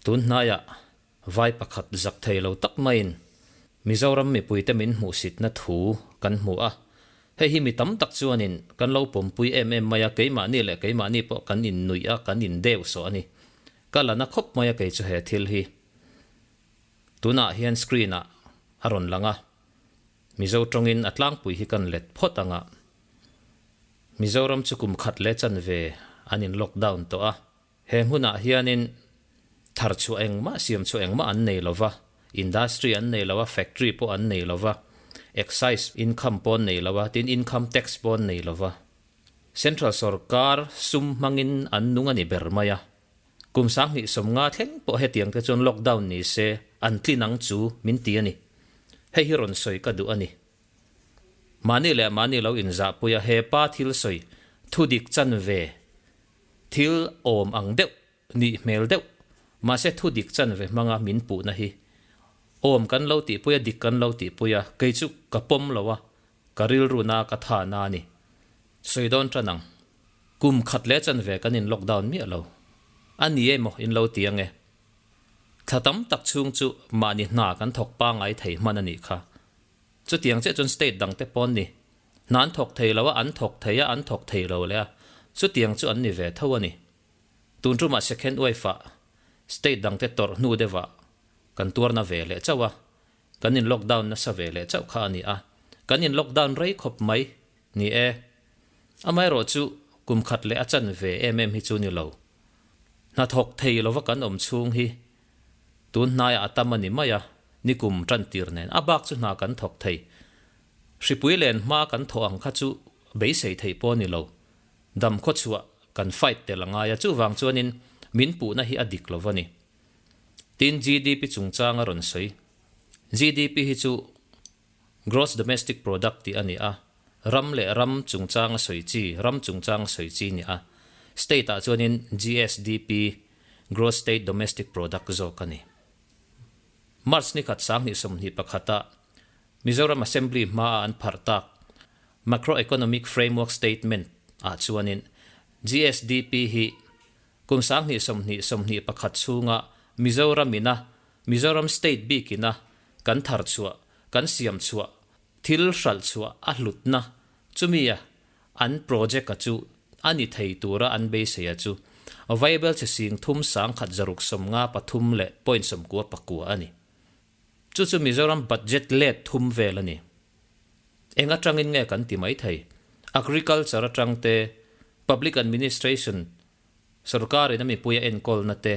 Tun hnaiah vai pakhat zak thei lo tak maiin Mizoram mipuite min hmuhsitna thu kan hmu a. Hei hi mi tam tak chuanin kan lo pawmpui em em mai a, keimahni leh keimahni pawh kan innuih a, kan indeu sawh a ni. Ka la na khawp mai a kei chu he thil hi. Tunah hian screen ah a rawn lang a, Mizo tawngin a tlangpui hi kan let phawt ang a. Mizoram chu kum khat leh chanve an in lockdown tawh a. He hmunah hianin thar chhuah engmah, siam chhuah engmah an nei lo va, industry an nei lo a, factory pawh an nei lo va, excise income pawh an nei lo a, tin income tax pawh an nei lo va. Central sorkar sum hmangin an nung a ni ber mai a. Kum 2050 thleng pawh hetiang te chuan lockdown ni se an tlin ang chu min ti a ni. Hei hi rawn sawi ka duh a ni. Mahni leh mahni lo inzahpui a he pa thil sawi thudik chanve Thil awm ang deuh, nih hmel deuh, mahse thu dik chanve hmanga min puhna hi awm kan lo tihpui a, dik kan lo tihpui a, kei chu ka pawm lo a, ka rilru na ka tha na a ni. Sawi dawn tan ang. Kum khat leh chanve kan in lockdown miah lo. A ni emaw in lo ti ang e. Thla tam tak chhung chu mahni hna kan thawk pangai thei hman a nih kha. Chutiang chiah chuan state dang te pawn ni. Hna an thawk thei lo a, an thawk thei a, an thawk thei lo leh a. Chutiang chu an ni ve tho a ni. Tun tumah second wave ah state dang te tawrh hnu deuh ah kan tuarna ve leh chauh a. Kan in lockdown nasa ve leh chauh kha a ni a. Kan in lockdown rei khawp mai. Ni e. Amaherawh chu kum khat leh a chan ve em em hi chu ni lo. Hna thawk thei lova kan awm chhung hi Tun hnaiah a tam a ni mai a, nikum tantir nen a bak chu hna kan thawk thei. Hripui len hma kan thawh ang kha chu beisei theih pawh a ni lo. Dam khawchhuah kan fight tel a ngai a, chuvang chuanin min puhna hi a dik lo va ni. Tin, GDP chungchang a rawn sawi. GDP hi chu Gross Domestic Product tih a ni a, ram leh ram chungchang a sawi chi, ram chungchang a sawi chi ni a. State ah chuanin GSDP, Gross State Domestic Product, zawk a ni. March ni khat 2021 ah Mizoram Assembly hmaa an pharh tak Macroeconomic Framework Statement ah chuanin GSDP hi kum 2020 21 chhunga Mizoram ina Mizoram State bikina kan thar chhuah, kan siam chhuah, thil hralh chhuah a hlutna chumia an project a chu a ni thei tura an beisei a chu Vaibel che sing thum 1653 leh point 99 a ni. Chu chu Mizoram budget let thum vel a ni. Eng atangin nge kan ti mai thei? Agriculture atang te, Public Administration, Sorkarin a mipui a enkawlna te,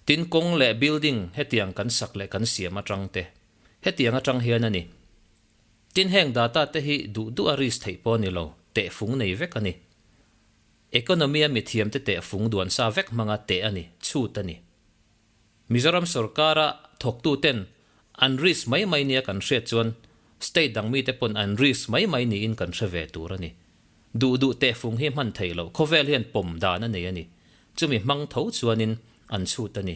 tin kawng leh building hetiang kan sak leh kan siam atang te, hetiang atang hian a ni. Tin heng data te hi duh duh a risk theih pawh a ni lo, tehfung nei vek a ni. Economy a mithiam te tehfung duan sa vek hmanga teh a ni, chhut a ni. Mizoram sorkara thawktu ten an risk mai mai nia kan hriat chuan state dang mite pawn an risk mai mai niin kan hre ve tur a ni. Duh duh tehfung hi hman theih loh khawvel hian pawm dan a nei a ni. Chumi hmang tho chuanin an chhut a ni.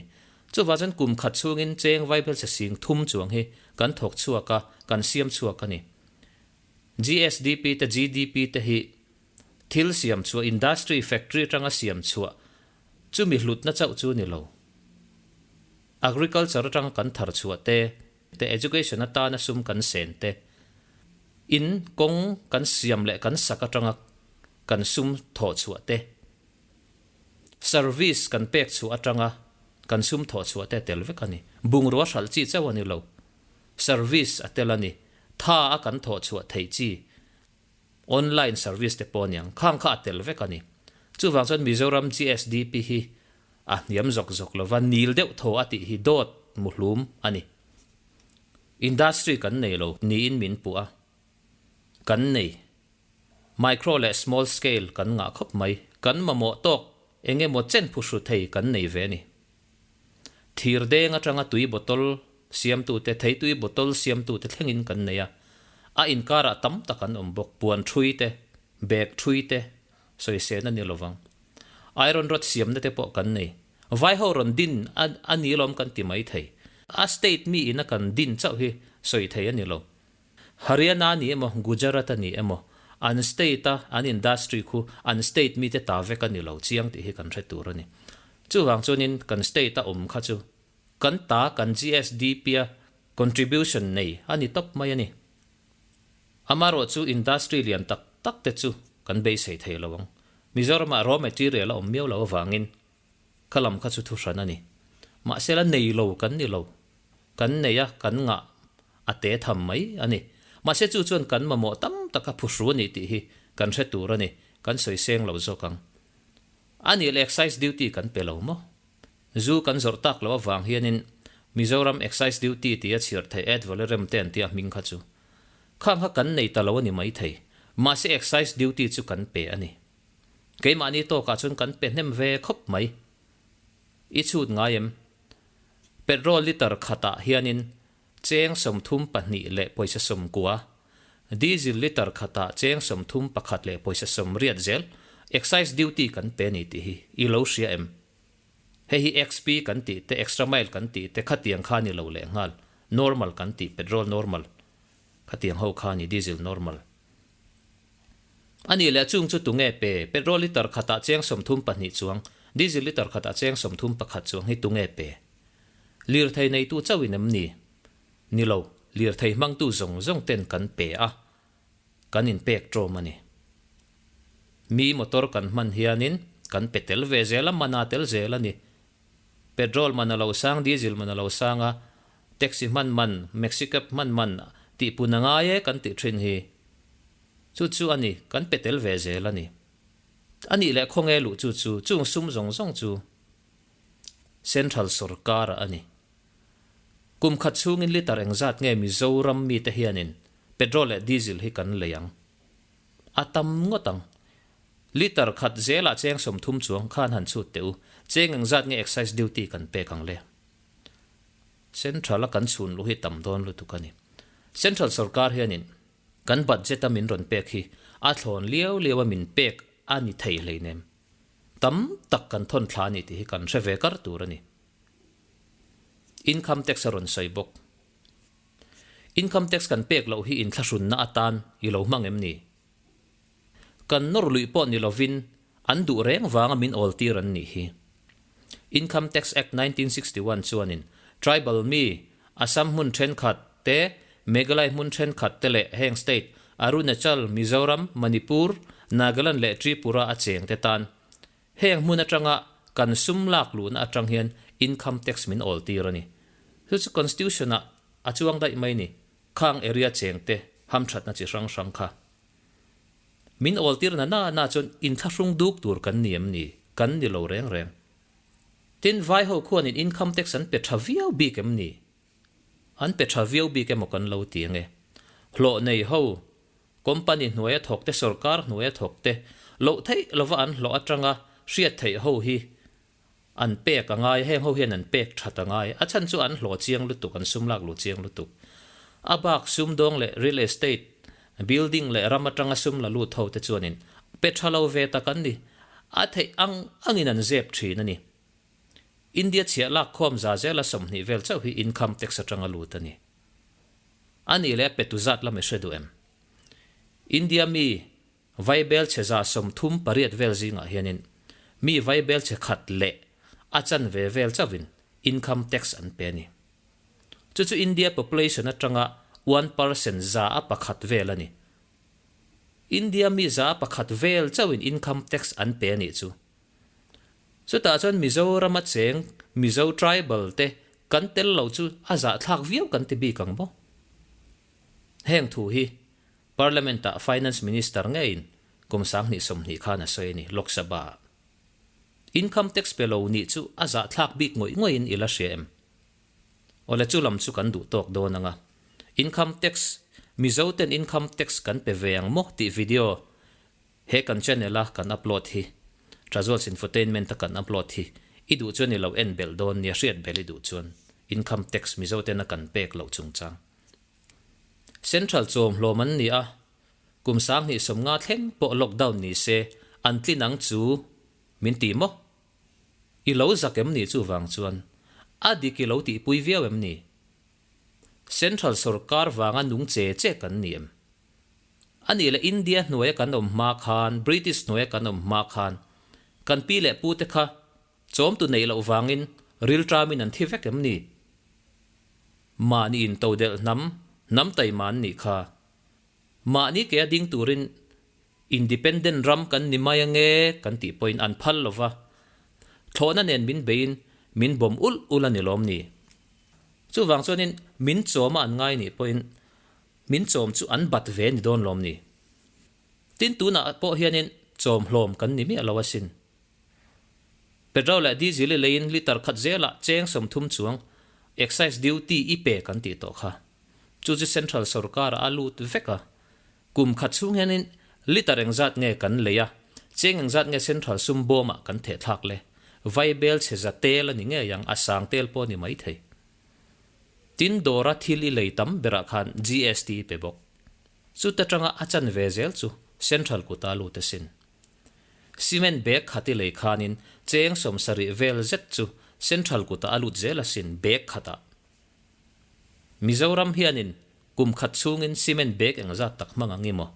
Chuvah chuan kum khat chhungin cheng vaibel che sing thum chuang hi kan thawk chhuak a, kan siam chhuak a ni. GSDP te GDP te hi thil siam chhuah, industry, factory atanga siam chhuah chumi hlutna chauh chu ni lo. Agriculture atanga kan thar chhuah te, te education atana sum kan sen te, in kawng kan siam leh kan sak atanga kan sum thawh chhuah te, service kan pek chhuah atanga kan sum thawh chhuah te a tel vek a ni. Bungrua hralh chi chauh a ni lo. Service a tel a ni. Tha a kan thawh chhuah theih chi online service te pawh a niang. Khang kha a tel vek a ni. Chuvang chuan Mizoram GSDP hi a hniam zawk zawk lova nil deuh thaw a tih hi dawt muhlum a ni. Industry kan nei lo niin min puh a, kan nei. Micro leh small scale kan ngah khawp mai. Kan mamawh tawk eng emaw chen phuhru thei kan nei ve a ni. Thir deng atanga tui bottle siamtute, theitui bottle siamtute thlengin kan nei a. A inkarah tam tak an awm bawk, puan thui te, bag thui te, sawisel a ni lovang. Iron rod siamna te pawh kan nei. Vaiho rawn din a ni lawm kan ti mai thei. A state mi ina kan din chauh hi sawi thei a ni lo. Haryana a ni emaw, Gujarat a ni emaw, an state a an industry khu an state mite ta vek a ni lo chiang tih hi kan hre tur a ni. Chuvang chuanin kan state a awm kha chu kan ta kan GSDP a contribution nei a ni tawp mai a ni. Amarawh chu industry lian tak tak te chu kan beisei thei lo ang. Mizoramah raw material a awm miau lo avangin kha lam kha chu thu hran a ni. Mahse la nei lo kan ni lo. Kan nei a, kan ngah a te tham mai a ni. Mahse chu chuan kan mamawh tam taka phuhru a ni tih hi kan hre tur a ni. Kan sawi seng lo zawk ang. A nih leh excise duty kan pe lo maw? Zu kan zawrh tak loh avang hianin Mizoram excise duty tia chhiar theih ad valorem te an tia hming kha chu khang kha kan nei ta lo a ni maithei. Mahse excise duty chu kan pe a ni. Keimahni tawkah chuan kan pe hnem ve khawp mai. I chhut ngai em? Petrol liter khatah hianin cheng 32 leh pawisa 90, diesel liter khatah cheng 31 leh pawisa 80 zel excise duty kan pe a ni tih hi i lo hria em? Hei hi XP kan tih te, extra mile kan tih te khatiang kha a ni lo lehnghal, normal kan tih petrol normal khatiang ho kha a ni, diesel normal. A nih leh chung chu tunge pe? Petrol liter khatah cheng 32 chuang, diesel liter khatah cheng 31 chuang hi tunge pe? Lirthei neitu chauhin em ni? Ni lo, lirthei hmangtu zawng zawng ten kan pe a, kan inpek ṭawm a ni. Mi motor kan hman hianin kan pe tel ve zel a, man a tel zel a ni. Petrol man a lo sang, diesel man a lo sang a, taxi hman man, maxi cab hman man tihpun a ngai e kan tih ṭhin hi. Chu chu a ni, kan pe tel ve zel a ni. A nih leh khawnge luh chu chu, chung sum zawng zawng chu Central sawrkar ah a ni. Kum khat chhungin litre engzat nge Mizoram mite hianin petrol leh diesel hi kan lei ang? A tam ngawt ang. Litre khat zelah cheng 30 chuang khan han chhut teh u, cheng engzat nge excise duty kan pek ang le? Central a kan chhun luh hi tam dawn lutuk a ni. Central sawrkar hianin Kan budget a min rawn pek hi a thlawn liau liau a min pek a ni thei hleinem. Tam tak kan thawn thla a ni tih hi kan hre ve kar tur a ni. Income tax a rawn sawi bawk. Income tax kan pek loh hi inthlahrunna atan i lo hmang em ni? Kan nawr luih pawh ni lovin an duh reng vanga min awl tir an nih hi. Income Tax Act 1961 chuanin tribal mi, Assam hmun thenkhat te, Meghalaya hmun thenkhat te leh heng state Arunachal, Mizoram, Manipur, Nagaland leh Tripura a cheng te tan heng hmun atanga kan sum lak luhna atang hian income tax min awl tir a ni. Chu chu Constitution ah a chuang daih mai ni. Khang area cheng te hamthatna chi hrang hrang kha. Min awltir na na na chuan inthlahrung duk tur kan ni em ni? Kan ni lo reng reng. Tin, vai ho khuanin income tax an pe tha viau bik em ni? An pe tha viau bik emaw kan lo ti ange. Hlawh nei ho, company hnuaia thawk te, sorkar hnuaia thawk te, loh theih lova an hlawh atanga hriat theih ho hi an pek a ngai, heng ho hian an pek that a ngai. A chhan chu an hlawh chiang lutuk, an sum lak luh chiang lutuk. A bak sumdawng leh real estate, building leh ram atanga sum la lut ho te chuanin pe tha lo ve tak an ni. A theih ang angin an zep thin a ni. India chhiah lak khawm za zela 20 vel chauh hi income tax atanga lut a ni. A nih leh a petu zat lam i hre duh em? India mi Vaibel chhe 38 vel zingah hianin mi vaibel chhe khat leh a chanve vel chauhin income tax an pe a ni. Chu chu India population atanga 1% 1% vel a ni. India mi 1% vel chauhin income tax an pe a nih chu. Chutah chuan Mizorama cheng Mizo tribal te kan tel lo chu a zahthlak viau kan ti bik ang maw? Heng thu hi Parliament-ah Finance Minister ngeiin kum 2020 khan a sawi a ni, Lok Sabha-ah. Income tax pe lo nih chu a zahthlak bik ngawih ngawihin i la hria em? Awle chu lam chu kan duh tawk dawn ang a. Income tax, Mizo ten income tax kan pe ve ang maw tih video he kan channel-a kan upload hi, Trazwell's Infotainment-a kan upload hi i duh chuan i lo en belh dawn nia hriat belh i duh chuan income tax Mizo tena kan pek loh chungchang. Central chawmhlawm an ni a, kum 2050 thleng pawh lockdown ni se an tlin ang chu min ti maw? I lo zak em ni chuvang chuan a dik i lo tihpui viau em ni? Central sawrkar vanga nung che che kan ni em? A nih leh India hnuaia kan awm hma khan, British hnuaia kan awm hma khan kan pi leh pute kha. Chawmtu neih loh vangin rilṭamin an thi vek em ni? Mahni intodelh hnam, hnam taima an nih kha. Mahni ke a ding turin Independent ram kan ni mai ange kan tih pawhin an phal lo va, thlawhna nen min beiin min bawm ulh ulh a ni lawm ni? Chuvang chuanin min chawma an ngai nih pawhin min chawm chu an bat ve ni dawn lawm ni? Tin tunah pawh hianin chawm hlawm kan ni miah lo asin. Petrol leh diesel i leiin litre khat zelah cheng 30 chuang excise duty i pe kan tih tawh kha. Chu chu central sorkar-ah a lut vek a. Kum khat chhung hianin litre engzat nge kan lei a, cheng engzat nge central sum bawmah kan theh thlak le? Vaibel chhe za tel a ni ngei ang, a sang tel pawh a ni maithei. Tin dawra thil i lei tam berah khan GST i pe bawk. Chuta tanga a chan ve zel chu Central kuta lut asin. Cement bag khat i lei khanin cheng 70 vel zet chu Central kuta a lut zel asin bag khatah. Mizoram hianin kum khat chhungin cement bag engzat tak hmang ang i maw?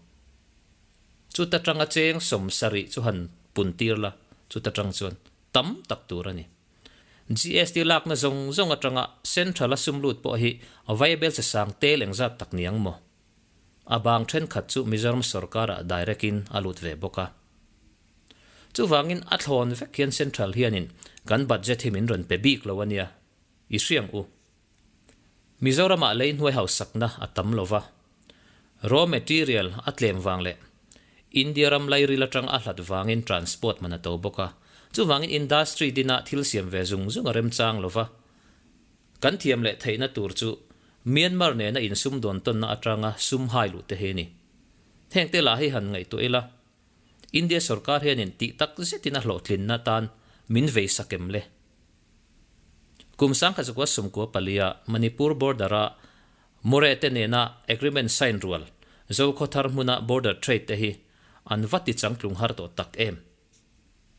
Chuta tanga cheng 70 chu han pun tir la, chuta tang chuan tam tak tur a ni. GST lakna zawng zawng atanga Central a sum lut pawh hi vaibel che sang tel engzat tak ni ang maw? A bang thenkhat chu Mizoram sorkarah direct in a lut ve bawk a. Chuvangin a thlawn vek hian Central hianin kan budget hi min rawn pe bik lo a nia, i hriang u. Mizoramah lei hnuai hausakna a tam lo va, raw material a tlem vang leh India ram lairil atang a hlat vangin transport man a to bawk a, chuvangin industry dinah thil siam ve zung zung a remchang lo va. Kan thiam leh theihna tur chu Myanmar nena insum dawn tawnna atanga sum hai luh te hi a ni. Heng te lah hi han ngaihtuah ila, India sorkar hianin tih tak zetin a hlawhtlinna tan min vei sak em le? Kum 1994-a Manipur border-a More te nena agreement sign rual Zokhawthar hmuna border trade te hi an va ti changtlung har tawh tak em?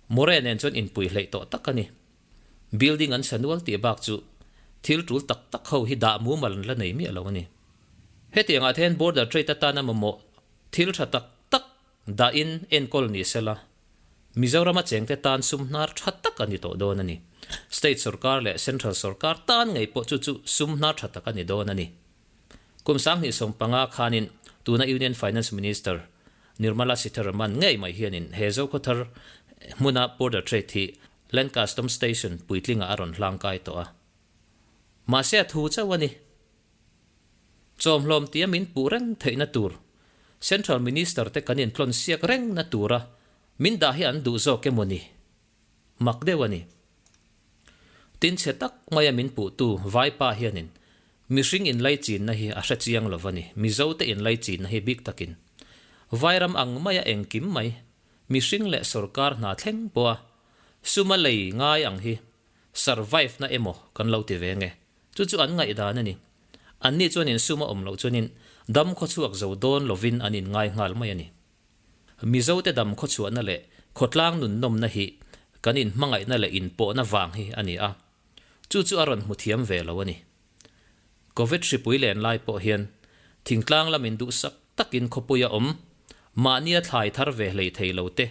More nen chuan inpui hleih tawh tak a ni. Building an sa nual tih bak chu thil tul tak tak ho hi dah mumal an la nei miah lo a ni. Hetiangah te hian border trade atana mamawh thil tha tak tak dahin enkawl ni sela, Mizorama chengte tan sum hnar tha tak a ni tawh dawn a ni. State sorkar leh Central sorkar tan ngei pawh chu chu sum hnar tha tak a ni dawn a ni. Kum 2015 khanin tuna Union Finance Minister Nirmala Sitharaman ngei mai hianin he Zokhawthar hmuna border trade hi Land Custom Station puitlingah a rawn hlangkai tawh a. Mahse a thu chauh a ni. Chawmhlawm tia min puh reng theihna tur Central Minister te kan intlawn siak reng na tura min dah hi an duh zawk emaw ni? Mak deuh a ni. Tin chhe tak maia min puhtu Vaipa hianin mihring inlaichinna hi a hre chiang lo va ni, Mizo te inlaichinna hi bik takin. Vairam ang maia engkim mai, mihring leh sorkar hna thleng pawha suma lei ngai ang hi survive na emaw kan lo ti ve nge. Chu chu an ngaihdan a ni. Anni chuan insum a awm loh chuanin dam khawchhuak zo dawn lovin an inngai nghal mai a ni. Mizote dam khawchhuahna leh khawtlang nunnawmna hi kan inhmangaihna leh inpawhna vang hi a ni a, chu chu a rawn hmu thiam ve lo a ni. Covid hripui len lai pawh hian thingtlang lamin duhsak takin khawpui a awm, mahnia thlai thar ve hlei thei lo te,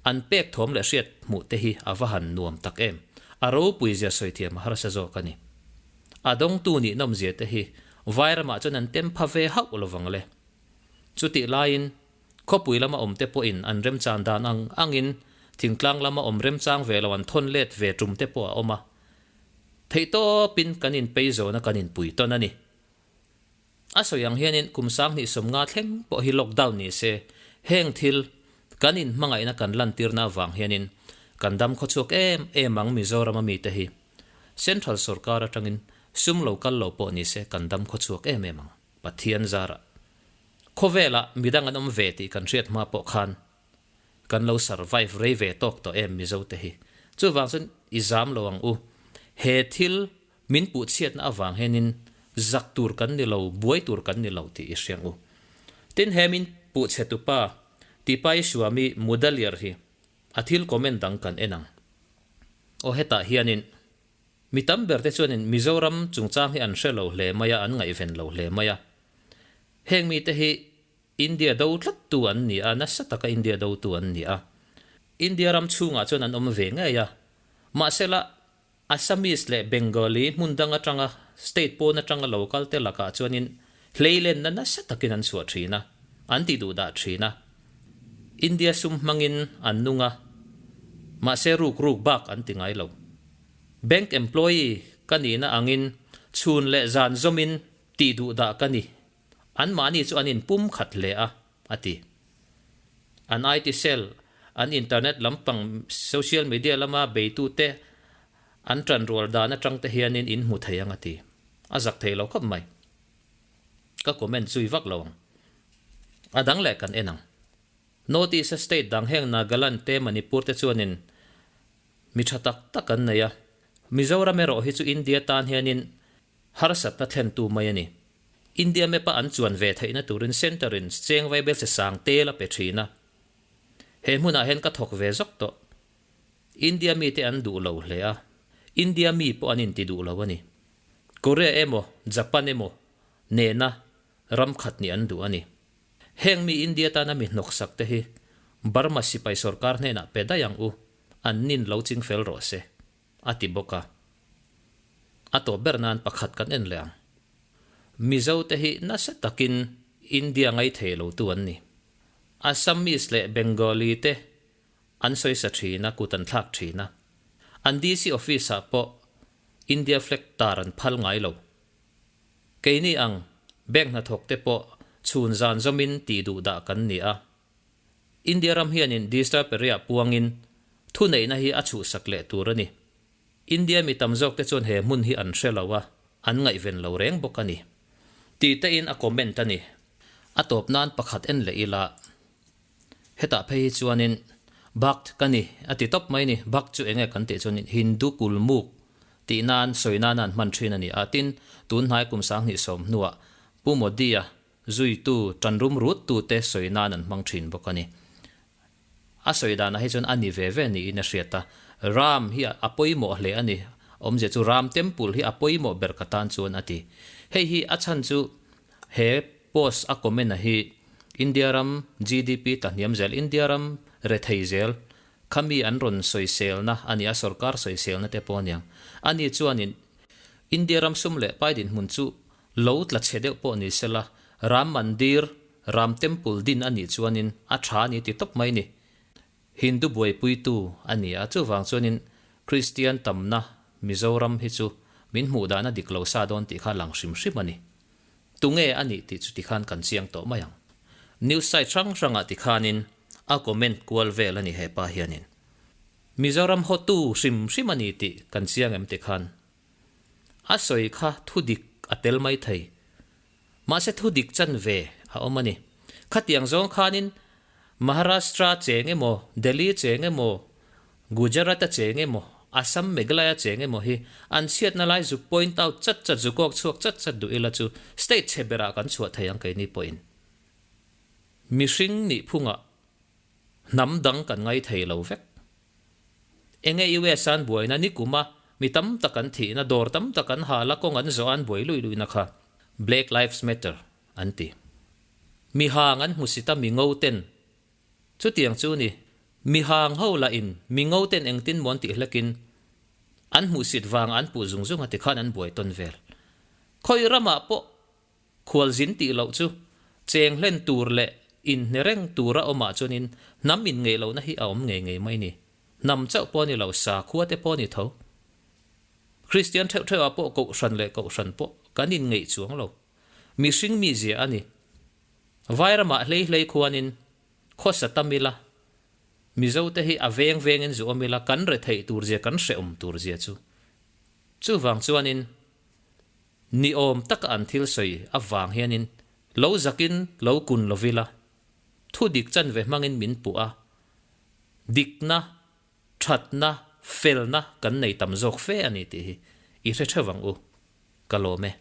an pek thawm leh hriat hmuh te hi a va han nuam tak em! A ropui zia sawi thiam a harsa zawk a ni. A dawngtu nih nawmzia te hi Vairamah chuan an tem pha ve hauh lovang le. Chutih laiin khawpui lama awm te pawhin an remchan dan ang angin thingtlang lama awm remchang ve lo an thawn let ve tum te pawh a awm a. Theihtawpin kan inpei zawna kan inpui tawn a ni. A sawi ang hianin kum 2050 thleng pawh hi lockdown ni se, heng thil kan inhmangaihna kan lantirna avang hianin kan dam khawchhuak em em ang Mizoram a mite hi. Central sorkar atangin sum lo kal lo pawh ni se kan dam khawchhuak em em ang. Pathian zarah. Khawvelah midang an awm ve tih kan hriat hma pawh khan kan lo survive rei ve tawk tawh em Mizo te hi. Chuvang chuan i zam lo ang u. He thil Min puhchhiatna avang hianin zak tur kan ni lo, buai tur kan ni lo tih i hriang u. Tin, he min puhchhetupa Tipai Swami Mudaliar hi a thil comment dang kan en ang. Aw hetah hianin mi tam ber te chuanin Mizoram chungchang hi an hre lo hle mai a, an ngaihven lo hle mai a. Heng mite hi India do tlat tu an ni a, nasa taka India do tu an ni a. India ram chhungah chuan an awm ve ngei a. Mahsela, Assamese leh Bengali hmun dang atanga state pawn atanga lo kal te lakah chuanin hleilenna nasa takin an chhuah thin a, an ti duh dah thin a. India sum hmangin an nung a, mahse ruk ruk bak an ti ngai lo. Bank employee ka nihna angin chhun leh zan zawmin tih duh dah ka ni. Anmahni chu an inpum khat hle a, a ti. An IT cell, an internet lampang social media lama beitute an tanrual dan atang te hianin in hmu thei ang a ti. A zak thei lo khawp mai. Ka comment zui vak lo ang. A dang leh kan en ang. North East a state dang heng Nagaland te Manipur te chuanin mi tha tak tak an nei a. Mizoram erawh hi chu India tan hianin harsatna thlentu mai a ni. India map a an chuan ve theihna turin Centre in cheng vaibel che sang tel a pe thin a. He hmunah hian ka thawk ve zawk tawh. India mite an duh lo hle a, India mi pawh an inti duh lo a ni. Korea emaw Japan emaw nena ram khat nih an duh a ni. Heng mi India tana mi hnawksak te hi Burma sipai sorkar hnenah pe daih ang u, an nin lo ching fel rawh se, a ti bawk a. A tawp ber nan pakhat kan en leh ang. Mizo te hi nasa takin India ngaithei lo tu an ni. Assamese leh Bengali te an sawisa thin a, kut an thlak thin a. An DC office ah pawh India flag tar an phal ngai lo. Keini ang bank hnathawk te pawh chhun zan zawmin tih duh dah kan ni a. India ram hianin disturb area puangin thuneihna hi a chhuhsak leh tur a ni. India mi tam zawk te chuan he hmun hi an hre lo a, an ngaihven lo reng bawk a ni. Tih te in a comment a ni. A tawp nan pakhat en leh ila Hetah phei hi chuanin Bhakt ka ni a ti tawp mai ni. Bhakt chu enge kan tih chuanin Hindu kulmuk tih nan sawi nana an hman thin a ni a. Tin, tun hnai kum 2010 hnuah Pu Modi-a zuitu tanrum ruttute sawi nan an hmang thin bawk a ni. A sawi danah hi chuan a ni ve ve niin a hriat a. Ram hi a pawimawh hle a ni. Awmzia chu Ram Temple hi a pawimawh ber ka tan chuan a ti. Hei hi a chhan chu he Post a comment a hi India ram GDP ta hniam zel, India ram rethei zel kha mi an rawn sawiselna a ni a, sorkar sawiselna te pawh a niang. Ani chuanin India ram sum leh pai dinhmun chu lo tla chhe deuh pawh ni sela, Ram Mandir, Ram Temple din a nih chuanin a tha a ni ti tawp mai ni. Hindu buaipuitu a ni a, chuvang chuanin Kristian tamna Mizoram hi chu min hmuh dahna dik lo sa dawn tih kha lang hrim hrim a ni. Tunge a nih tih chu tikhan kan chiang tawh mai ang. News site hrang hrangah tikhanin a comment kual vel a ni hepa hianin. Mizoram hotu hrim hrim a ni tih kan chiang em tikhan. A sawi kha thu dik a tel mai thei. Mahse thu dik chan ve a awm a ni. Khatiang zawng khanin Maharashtra cheng emaw, Delhi cheng emaw, Gujarat-a cheng emaw, Assam Meghalaya cheng emaw hi an chhiatna lai zu point out chat chat, zu kawk chhuak chat chat duh ila chu state chhe berah kan chhuah thei ang keini pawhin. Mihring nih phungah hnam dang kan ngai thei lo vek. Enge US an buaina nikuma mi tam tak an thihna, dawr tam tak an hal a, kawng an zawh a an buai luih luihna kha Black Lives Matter an ti. Mi hang an hmusit a mi ngo ten Chutiang chu ni, mi hang ho lah in mi ngo ten engtin maw an tih hlekin an hmuhsit vang an puh zung zung a tikhan an buai tawn vel. Khawi ramah pawh khualzin tih loh chu cheng hlen tur leh inhne reng tura awmah chuanin hnam inngeih lohna hi a awm ngei ngei mai ni. Hnam chauh pawh a ni lo, sakhua te pawh a ni tho. Kristian theuh theuhah pawh kohhran leh kohhran pawh kan inngeih chuang lo. Mihring mizia a ni. Vairamah hlei hlei khuanin khawsa tam ila, Mizote hi a veng vengin zu awm ila kan retheih tur zia, kan hrehawm tur zia chu. Chuvang chuanin niawm taka an thil sawi avang hianin lo zakin lo kun lo ila, thu dik chanve hmangin min puh a, dikna, thatna, felna kan nei tam zawk fe a ni tih hi i hre theuh ang u. Ka lawm e.